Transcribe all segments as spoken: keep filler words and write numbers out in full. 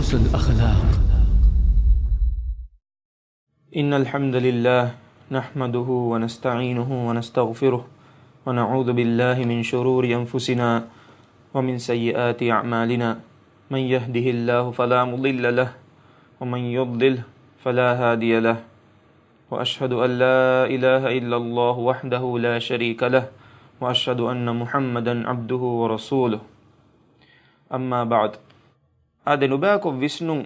الأخلاق. إن الحمد لله نحمده ونستعينه ونستغفره ونعوذ بالله من شرور أنفسنا ومن سيئات أعمالنا. من يهده الله فلا مضل له ومن يضلل فلا هادي له. وأشهد أن لا إله إلا الله وحده لا شريك له وأشهد أن محمدا عبده ورسوله. أما بعد. އާދެ، ނުބައިކޮށް ވިސްނުން.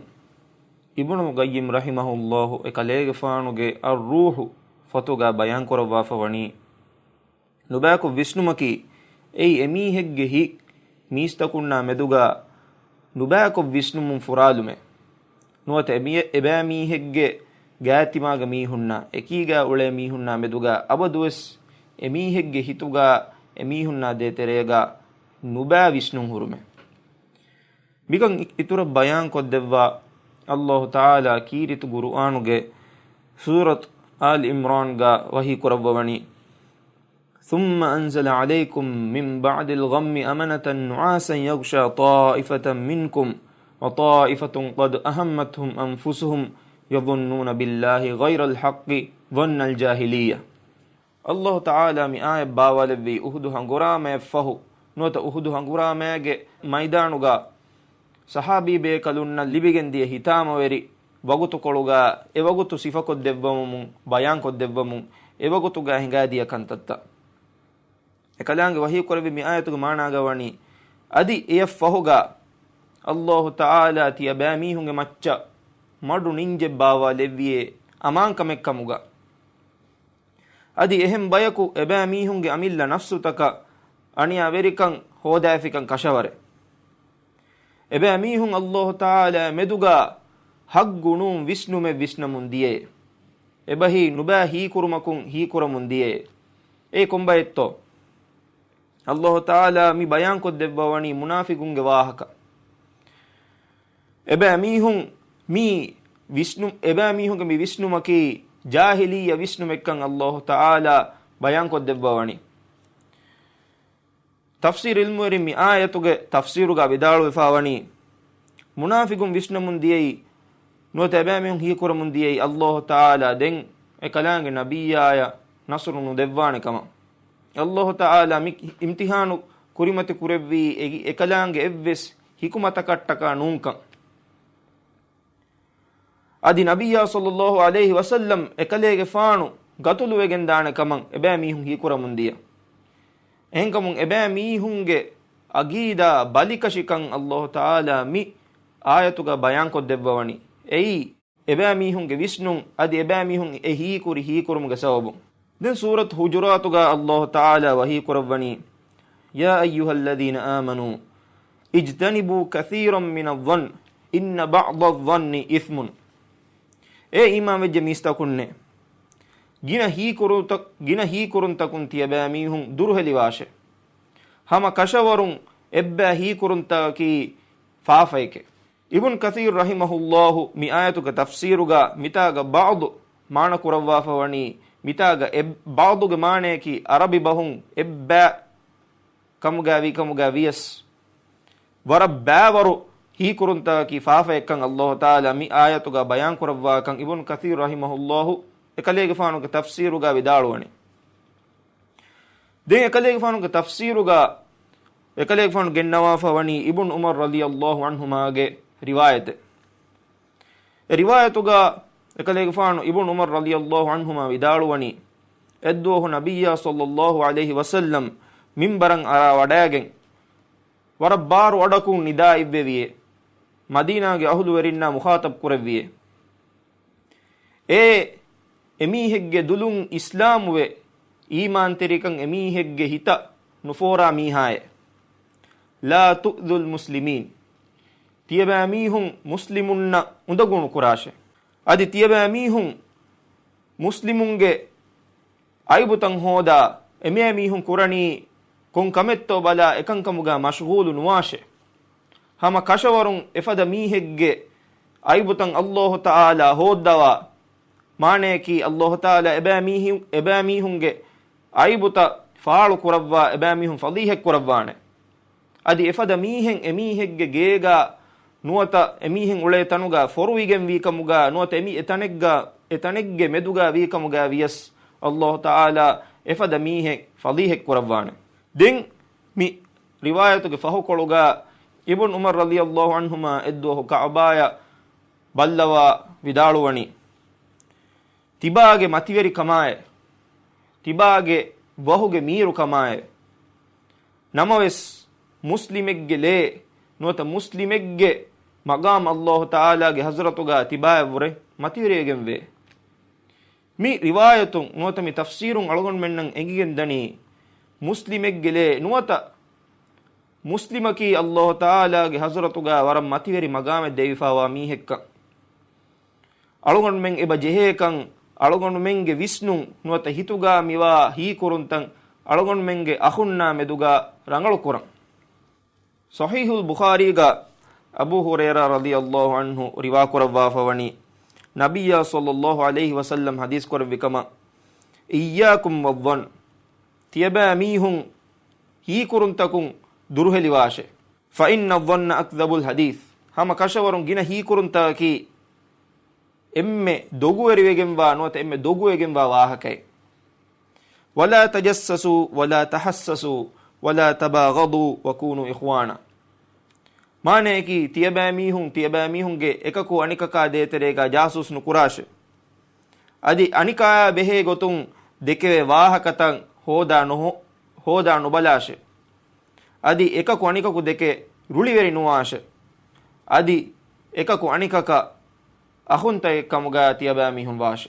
އިބްނުލް ޤައްޔިމް ރަޙިމަހުﷲ އެކަލޭގެފާނުގެ އައްރޫޙު ފޮތުގަ ބަޔާން ކުރައްވާފަ ވަނީ، ނުބައިކޮށް ވިސްނުމަކީ، އެއީ އެމީހެއްގެ ހިތް މީސްތަކުންނާ މެދުގަ ނުބައިކޮށް ވިސްނުމުން ފުރާލުމެއް. ނުވަތަ އެމީ-، އެބައިމީހެއްގެ ގާތްތިމާގެ މީހުންނާ އެކީގަ އުޅޭ މީހުންނާ މެދުގަ އަބަދުވެސް އެމީހެއްގެ ހިތުގަ އެމީހުންނާ ދޭތެރޭގަ ނުބައި ވިސްނުން ހުރުމެއް. މިކަން އިތުރަށް ބަޔާން ކޮށްދެއްވާ، ﷲ ތަޢާލާ ކީރިތި ޤުރުއާނުގެ ސޫރަތު އާލި ޢިމްރާންގަ ވަޙީ ކުރައްވަވަނީ، ثم أنزل عليكم من بعد الغم أمنة نعاسا يغشى طائفة منكم وطائفة قد أهمتهم أنفسهم يظنون بالله غير الحق ظن الجاهلية. ﷲ ތަޢާލާ މި އާޔަތް ބާވާލެއްވީ އުޙުދު ހަނގުރާމައަށްފަހު، ނުވަތަ އުޙުދު ހަނގުރާމައިގެ މައިދާނުގަ ޞަޙާބީ ބޭކަލުންނަށް ލިބިގެންދިޔަ ހިތާމަވެރި ވަގުތުކޮޅުގަ އެވަގުތު ސިފަކޮށްދެއްވަމުން، ބަޔާންކޮށްދެއްވަމުން، އެވަގުތުގަ ހިނގާދިޔަ ކަންތައްތައް. އެކަލާނގެ ވަޙީ ކުރެއްވި މި އާޔަތުގެ މާނާގަ ވަނީ، އަދި އެޔަށްފަހުގަ ﷲ ތަޢާލާ ތިޔަބައިމީހުންގެ މައްޗަށް މަޑު ނިންޖެއް ބާވާލެއްވިއޭ އަމާންކަމެއްކަމުގަ. އަދި އެހެން ބަޔަކު އެބައިމީހުންގެ އަމިއްލަ ނަފްސުތަކަށް އަނިޔާވެރިކަން ހޯދައިފިކަން ކަށަވަރެއް. އެބައިމީހުން ﷲ ތަޢާލާ މެދުގަ ޙައްޤު ނޫން ވިސްނުމެއް ވިސްނަމުން ދިޔައޭ. އެބަހީ ނުބައި ހީކުރުމަކުން ހީކުރަމުން ދިޔައޭ. އެ ކޮންބައެއްތޯ؟ ﷲ ތަޢާލާ މި ބަޔާންކޮށްދެއްވަވަނީ މުނާފިޤުންގެ ވާހަކަ. އެބައިމީހުން މި ވިސްނު-، އެބައިމީހުންގެ މި ވިސްނުމަކީ ޖާހިލިއްޔަ ވިސްނުމެއްކަން ﷲ ތަޢާލާ ބަޔާންކޮށްދެއްވަވަނީ. ތަފްސީރު ޢިލްމުވެރިން މި އާޔަތުގެ ތަފްސީރުގަ ވިދާޅުވެފަވަނީ، މުނާފިޤުން ވިސްނަމުން ދިޔައީ، ނުވަތަ އެބައިމީހުން ހީކުރަމުން ދިޔައީ ﷲ ތަޢާލާ ދެން އެކަލާނގެ ނަބިއްޔާޔަށް ނަޞްރު ނުދެއްވާނެ ކަމަށް. ﷲ ތަޢާލާ މި އިމްތިޙާނު ކުރިމަތި ކުރެއްވީ އެ-، އެކަލާނގެ އެއްވެސް ޙިކުމަތަކަށްޓަކާ ނޫންކަން. އަދި ނަބިއްޔާ ޞައްލައްލާހު ޢަލައިހި ވަސައްލަމް އެކަލޭގެފާނު ގަތުލުވެގެންދާނެ ކަމަށް އެބައިމީހުން ހީކުރަމުންދިޔަ. އެހެންކަމުން އެބައިމީހުންގެ އަގީދާ ބަލިކަށިކަން ﷲ ތަޢާލާ މި އާޔަތުގަ ބަޔާންކޮށްދެއްވަވަނީ. އެއީ، އެބައިމީހުންގެ ވިސްނުން އަދި އެބައިމީހުން އެ ހީކުރި ހީކުރުމުގެ ސަބަބުން. ދެން ސޫރަތު ޙުޖުރާތުގަ ﷲ ތަޢާލާ ވަޙީ ކުރައްވަނީ، يا أيها الذين آمنوا اجتنبوا كثيرا من الظن إن بعض الظن إثم. އޭ އީމާންވެއްޖެ މީސްތަކުންނޭ! ގިނަ ހީކުރުންތަ-، ގިނަ ހީކުރުންތަކުން ތިޔަބައިމީހުން ދުރުހެލިވާށޭ. ހަމަ ކަށަވަރުން އެއްބައި ހީކުރުންތަކަކީ ފާފައެކޭ. އިބްނު ކަޘީރު ރަޙިމަހުﷲ މި އާޔަތުގެ ތަފްސީރުގަ މިތާގަ ބަޢްޟު މާނަ ކުރައްވާފަ ވަނީ، މިތާގަ އެ ބަޢްޟުގެ މާނަޔަކީ ޢަރަބި ބަހުން އެއްބައި ކަމުގައި ވީ ކަމުގައި ވިޔަސް، ވަރަށް ބައިވަރު ހީކުރުންތަކަކީ ފާފައެއްކަން ﷲ ތަޢާލާ މި އާޔަތުގަ ބަޔާން ކުރައްވާކަން އިބްނު ކަޘީރު ރަޙިމަހުﷲ އެކަލޭގެފާނުގެ ތަފްސީރުގަ ވިދާޅުވަނީ. ދެން އެކަލޭގެފާނުގެ ތަފްސީރުގަ އެކަލޭގެފާނު ގެންނަވާފަ ވަނީ އިބްނު ޢުމަރު ރަޟިޔަﷲ ޢަންހުމާގެ ރިވާޔަތެއް. އެ ރިވާޔަތުގަ އެކަލޭގެފާނު އިބްނު ޢުމަރު ރަޟިޔަﷲ ޢަންހުމާ ވިދާޅުވަނީ، އެއްދުވަހު ނަބިއްޔާ ޞައްލައްލާހު ޢަލައިހި ވަސައްލަމް މިންބަރަށް އަރާ ވަޑައިގެން، ވަރަށް ބާރު އަޑަކުން ނިދާ އިއްވެވިއޭ، މަދީނާގެ އަހުލުވެރިންނާ މުޚާޠަބް ކުރެއްވިއޭ. އޭ އެމީހެއްގެ ދުލުން އިސްލާމުވެ، އީމާންތެރިކަން އެމީހެއްގެ ހިތަށް ނުފޯރާ މީހާއޭ! لا تؤذوا المسلمين. ތިޔަބައިމީހުން މުސްލިމުންނަށް އުނދަގޫ ނުކުރާށޭ. އަދި ތިޔަބައިމީހުން މުސްލިމުންގެ އައިބުތައް ހޯދާ، އެމީހުން ކުރަނީ ކޮން ކަމެއްތޯ ބަލާ އެކަންކަމުގަ މަޝްޣޫލު ނުވާށޭ. ހަމަ ކަށަވަރުން އެފަދަ މީހެއްގެ އައިބުތައް ﷲ ތަޢާލާ ހޯއްދަވާ، މާނަޔަކީ ﷲ ތަޢާލާ އެބައިމީހު-، އެބައިމީހުންގެ އައިބުތައް ފާޅު ކުރައްވާ، އެބައިމީހުން ފަޟީޙަތް ކުރައްވާނެ. އަދި އެފަދަ މީހެއް އެމީހެއްގެ ގޭގަ ނުވަތަ އެމީހެއް އުޅޭ ތަނުގަ ފޮރުވިގެން ވީކަމުގަ، ނުވަތަ އެމީ އެތަނެއްގަ، އެތަނެއްގެ މެދުގަ ވީކަމުގަ ވިޔަސް، ﷲ ތަޢާލާ އެފަދަ މީހެއް ފަޟީޙަތް ކުރައްވާނެ. ދެން މި ރިވާޔަތުގެ ފަހުކޮޅުގަ އިބްނު ޢުމަރު ރަޟިޔަﷲ ޢަންހުމާ އެއްދުވަހު ކަޢުބާޔަށް ބައްލަވާ ވިދާޅުވަނީ، ތިބާގެ މަތިވެރިކަމާއި، ތިބާގެ ވަހުގެ މީރުކަމާއި، ނަމަވެސް، މުސްލިމެއްގެ ލޭ ނުވަތަ މުސްލިމެއްގެ މަގާމް ﷲ ތަޢާލާގެ ޙަޟްރަތުގަ ތިބާއަށްވުރެ މަތިވެރިވެގެންވޭ. މި ރިވާޔަތުން ނުވަތަ މި ތަފްސީރުން އަޅުގަނޑުމެންނަށް އެނގިގެން ދަނީ، މުސްލިމެއްގެ ލޭ ނުވަތަ މުސްލިމަކީ ﷲ ތަޢާލާގެ ޙަޟްރަތުގަ ވަރަށް މަތިވެރި މަގާމެއް ދެވިފައިވާ މީހެއްކަން. އަޅުގަނޑުމެން އެބަ ޖެހޭކަން، އަޅުގަނޑުމެންގެ ވިސްނުން ނުވަތަ ހިތުގަ މިވާ ހީކުރުންތައް އަޅުގަނޑުމެންގެ އަޚުންނާ މެދުގަ ރަނގަޅުކުރަން. ޞަޙީޙުލް ބުޚާރީގަ އަބޫ ހުރައިރާ ރަޟިޔަﷲ ޢަންހު ރިވާކުރައްވާފަވަނީ، ނަބިއްޔާ ޞައްލަﷲ ޢަލައިހި ވަސައްލަމް ޙަދީޘް ކުރެއްވި ކަމަށް، "إياكم والظن، ތިޔަބައި މީހުން ހީކުރުންތަކުން ދުރުހެލިވާށޭ. فإن الظن أكذب الحديث، ހަމަ ކަށަވަރުން ގިނަ ހީކުރުންތަކަކީ އެންމެ ދޮގުވެރިވެގެންވާ ނުވަތަ އެންމެ ދޮގުވެގެންވާ ވާހަކައެއް. ولا تجسسوا ولا تحسسوا ولا تباغضوا وكونوا إخوانا." މާނައަކީ، ތިޔަބައިމީހުން ތިޔަބައިމީހުންގެ އެކަކު އަނިކަކާ ދޭތެރޭގަ ޖާސޫސް ނުކުރާށޭ. އަދި އަނިކާޔާ ބެހޭ ގޮތުން ދެކެވޭ ވާހަކަތައް ހޯދާ ނުހޯ-، ހޯދާ ނުބަލާށޭ. އަދި އެކަކު އަނިކަކު ދެކެ ރުޅިވެރި ނުވާށޭ. އަދި އެކަކު އަނިކަކަށް އަޚުންތައް އެއްކަމުގަ ތިޔަބައިމީހުން ވާށޭ.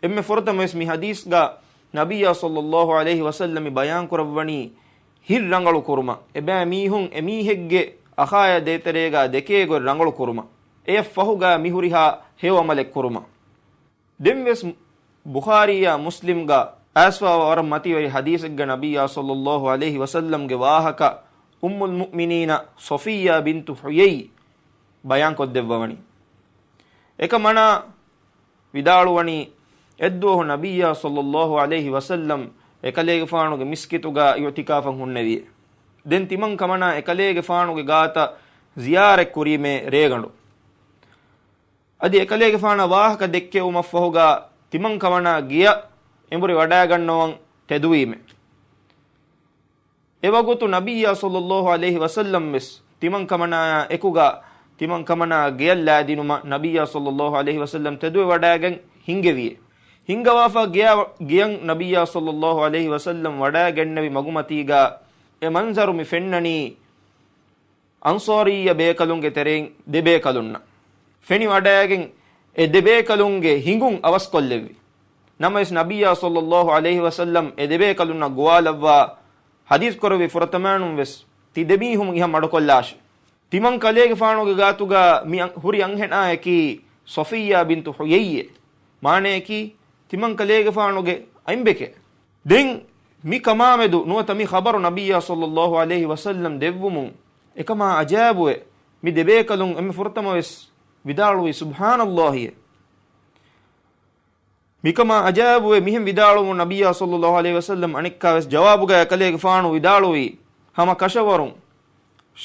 އެންމެ ފުރަތަމަވެސް މި ޙަދީޘްގަ ނަބިއްޔާ ޞައްލަﷲ ޢަލައިހި ވަސައްލަމް ބަޔާންކުރައްވަނީ ހިތް ރަނގަޅު ކުރުމަށް، އެބައިމީހުން އެމީހެއްގެ އަޚާޔާ ދޭތެރޭގަ ދެކޭ ގޮތް ރަނގަޅު ކުރުމަށް، އެއަށް ފަހުގަ މިހުރިހާ ހެޔޮ ޢަމަލެއް ކުރުމަށް. ދެންވެސް ބުޚާރީއާ މުސްލިމްގަ އައިސްފައިވާ ވަރަށް މަތިވެރި ޙަދީޘެއްގަ ނަބިއްޔާ ޞައްލަﷲ ޢަލައިހި ވަސައްލަމްގެ ވާހަކަ އުއްމުލް މުއުމިނީނަ ޞަފިއްޔާ ބިންތު ޙުޔައްޔި ބަޔާންކޮށްދެއްވަވަނީ. އެކަމަނާ ވިދާޅުވަނީ، އެއްދުވަހު ނަބިއްޔާ ޞައްލަﷲ ޢަލައިހި ވަސައްލަމް އެކަލޭގެފާނުގެ މިސްކިތުގަ އިޢުތިކާފަށް ހުންނެވިއޭ. ދެން ތިމަން ކަމަނާ އެކަލޭގެފާނުގެ ގާތަށް ޒިޔާރަތް ކުރީމޭ ރޭގަނޑު. އަދި އެކަލޭގެފާނަށް ވާހަކަ ދެއްކެވުމަށްފަހުގަ ތިމަން ކަމަނާ ގެޔަށް އެނބުރި ވަޑައިގަންނަވަން ތެދުވީމެ. އެވަގުތު ނަބިއްޔާ ޞައްލަﷲ ޢަލައިހި ވަސައްލަމް ވެސް ތިމަން ކަމަނާޔާ އެކުގަ ތިމަން ކަމަނާ ގެޔަށް ލާދިނުމަށް ނަބިއްޔާ ޞައްލަﷲ ޢަލައިހި ވަސައްލަމް ތެދުވެވަޑައިގެން ހިންގެވިއޭ. ހިންގަވާފަ ގެޔަށް، ގެޔަށް ނަބިއްޔާ ޞައްލަﷲ ޢަލައިހި ވަސައްލަމް ވަޑައިގެންނެވި މަގުމަތީގަ އެ މަންޒަރު މި ފެންނަނީ އަންޞާރިއްޔަ ބޭކަލުންގެ ތެރެއިން ދެބޭކަލުންނަށް. ފެނިވަޑައިގެން އެ ދެބޭކަލުންގެ ހިނގުން އަވަސްކޮށްލެއްވި. ނަމަވެސް ނަބިއްޔާ ޞައްލަﷲ ޢަލައިހި ވަސައްލަމް އެ ދެބޭކަލުންނަށް ގޮވާލައްވާ ޙަދީޘް ކުރެއްވި ފުރަތަމައިނުން ވެސް ތި ދެމީހުން އިހަށް މަޑުކޮށްލާށި. ތިމަން ކަލޭގެފާނުގެ ގާތުގަ މި އަން-، ހުރި އަންހެނާއަކީ ޞަފިއްޔާ ބިންތު ޙުޔައްޔޭ. މާނައަކީ ތިމަން ކަލޭގެފާނުގެ އަތްބެކޭ. ދެން މި ކަމާމެދު ނުވަތަ މި ޚަބަރު ނަބިއްޔާ ޞައްލަﷲ ޢަލައިހި ވަސައްލަމް ދެއްވުމުން އެކަމާ އަޖައިބުވެ، މި ދެބޭކަލުން އެންމެ ފުރަތަމަވެސް ވިދާޅުވީ، "ސުބްޙާނަﷲ އޭ." މިކަމާ އަޖައިބުވެ މިހެން ވިދާޅުވުމުން ނަބިއްޔާ ޞައްލަﷲ ޢަލައިހި ވަސައްލަމް އަނެއްކާވެސް ޖަވާބުގަ އެކަލޭގެފާނު ވިދާޅުވީ، ހަމަ ކަށަވަރުން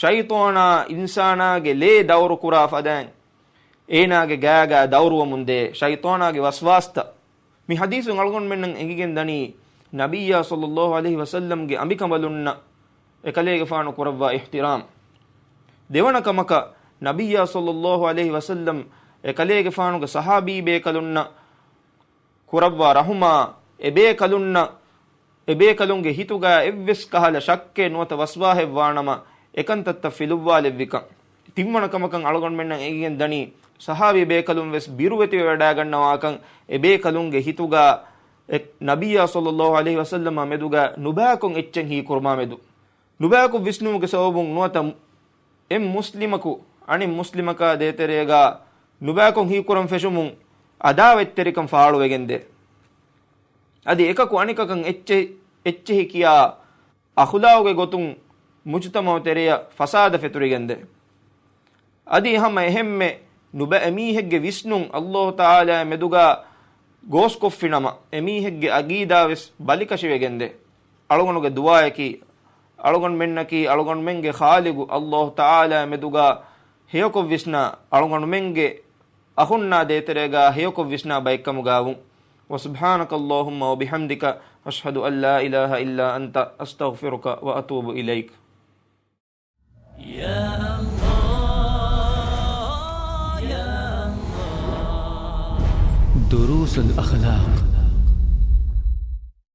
ޝައިޠާނާ އިންސާނާގެ ލޭ ދައުރުކުރާ ފަދައިން އޭނާގެ ގާގަ ދައުރުވަމުންދޭ ޝައިޠާނާގެ ވަސްވާސްތައް. މި ޙަދީޘުން އަޅުގަނޑުމެންނަށް އެނގިގެން ދަނީ، ނަބިއްޔާ ޞައްލަﷲ ޢަލައިހި ވަސައްލަމްގެ އަނބިކަނބަލުންނަށް އެކަލޭގެފާނު ކުރައްވާ އިޙްތިރާމް. ދެވަނަ ކަމަކަށް، ނަބިއްޔާ ޞައްލަﷲ ޢަލައިހި ވަސައްލަމް އެކަލޭގެފާނުގެ ޞަޙާބީ ބޭކަލުންނަށް ކުރައްވާ ރަޙުމާ، އެބޭކަލުންނަށް، އެބޭކަލުންގެ ހިތުގަ އެއްވެސް ކަހަލަ ޝައްކެއް ނުވަތަ ވަސްވާހެއް ވާނަމަ، އެކަންތައްތައް ފިލުއްވާލެއްވިކަން. ތިންވަނަ ކަމަކަށް އަޅުގަނޑުމެންނަށް އެނގިގެން ދަނީ، ޞަޙާބީ ބޭކަލުން ވެސް ބިރުވެތިވެވަޑައިގަންނަވާކަން، އެބޭކަލުންގެ ހިތުގަ އެ ނަބިއްޔާ ޞައްލަﷲ ޢަލައިހި ވަސައްލަމާ މެދުގަ ނުބައިކޮށް އެއްޗެއް ހީކުރުމާ މެދު. ނުބައިކޮށް ވިސްނުމުގެ ސަބަބުން ނުވަތަ އެއް މުސްލިމަކު އަނެއް މުސްލިމަކާ ދޭތެރޭގަ ނުބައިކޮށް ހީކުރަން ފެށުމުން އަދާވަތްތެރިކަން ފާޅުވެގެންދޭ. އަދި އެކަކު އަނިކަކަށް އެއްޗެހި، އެއްޗެހި ކިޔާ އަޚުލާގުގެ ގޮތުން މުޖުތަމަޢު ތެރެއަށް ފަސާދަ ފެތުރިގެންދޭ. އަދި ހަމަ އެހެންމެ ނުބައި މީހެއްގެ ވިސްނުން ﷲ ތަޢާލާ މެދުގަ ގޯސްކޮށްފިނަމަ، އެމީހެއްގެ އަގީދާވެސް ބަލިކަށިވެގެންދޭ. އަޅުގަނޑުގެ ދުޢާއަކީ، އަޅުގަނޑުމެންނަކީ އަޅުގަނޑުމެންގެ ޚާލިޤު ﷲ ތަޢާލާ މެދުގަ ހެޔޮކޮށް ވިސްނާ، އަޅުގަނޑުމެންގެ އަޚުންނާ ދޭތެރޭގާ ހެޔޮކޮށް ވިސްނާ ބައެއްކަމުގާވުން. وسبحانك اللهم وبحمدك، أشهد أن لا إله إلا أنت، أستغفرك وأتوب إليك. ދުރޫސުލް އަޚްލާޤް.